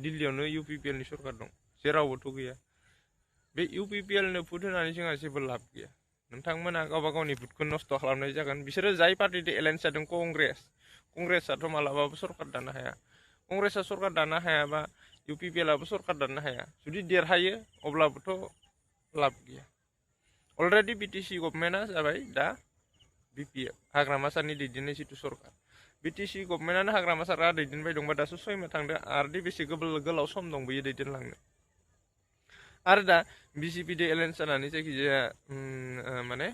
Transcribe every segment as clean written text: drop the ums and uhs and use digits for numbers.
दिल्लीयावनो UPPL नि सरकार दं जेरावबोथ' गैया बे UPPL नो भुट होनानै जोंहा जेबो लाब गैया नोंथांमोना गावबा गावनि भुटखौ नस्थ' खालामनाय जागोन बिसोरो जाय पार्टिजों एलायन्स जादों कंग्रेसआथ' मालाबाबो सरकार दानो हाया कंग्रेसआ सरकार दानो हायाबा UPPL आबो सरकार दानो हाया जुदि देरहायो अब्लाबोथ' लाब गैया अलरेडि BTC गभर्नमेन्टआ जाबाय दा BPF हाग्रामा सारनि दैदेननाय जिथु सरकार BTC गभर्नमेन्टआनो हाग्रामा सारा दैदेनबाय दंबा दासो 6 माह थांदों आरो बेसे गोलाव सम दंबोयो दैदेनलांनो आरो दा BJP दो एलायन्स जानानै जायखिजाया माने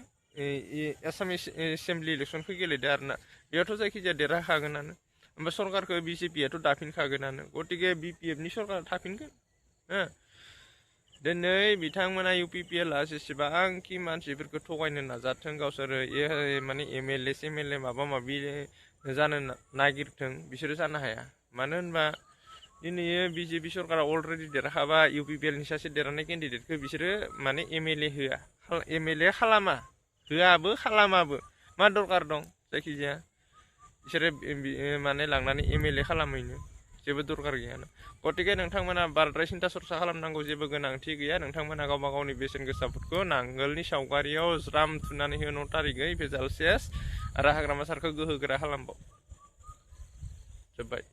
आसाम एसेम्बलि इलेक्सनखौ गेलेदो आरोना बेयावथ' जायखिजाया देरहाखागोनानो ओमफ्राय सरकारखौ BJPआथ' दाफिनखागोनानो गतिके BPF नि सरकारा थाफिनगोन दिनै बिथांमोना UPPL जेसेबांखि मानसिफोरखौ थगायनो नाजाथों गावसोरो माने MLA SMLA माबा माबि जानो नागिरथों बिसोरो जानो हाया मानो होनबा दिनै BJP सरकारा अलरेडि देरहाबा UPPL नि सासे देरहानाय केन्डिडेटखौ बिसोरो माने MLA होआ MLA खालामा होआबो खालामाबो मा दरकार दं जायखिजाया बिसोरो माने लांनानै MLA खालामहैनो जेबो दरकार गैया गतिके नोंथांमोना बाराद्राय सिन्था सरसा खालामनांगौ जेबो गोनांथि गैया नोंथांमोना गावबा गावनि बेसेन गोसा भुटखौ नांगोलनि सावगारियाव ज्राम थुनानै हो 9 तारिखै भेजाल सेस आरो हाग्रामा सारखौ गोहोगोरा खालामबाव जोब्बाय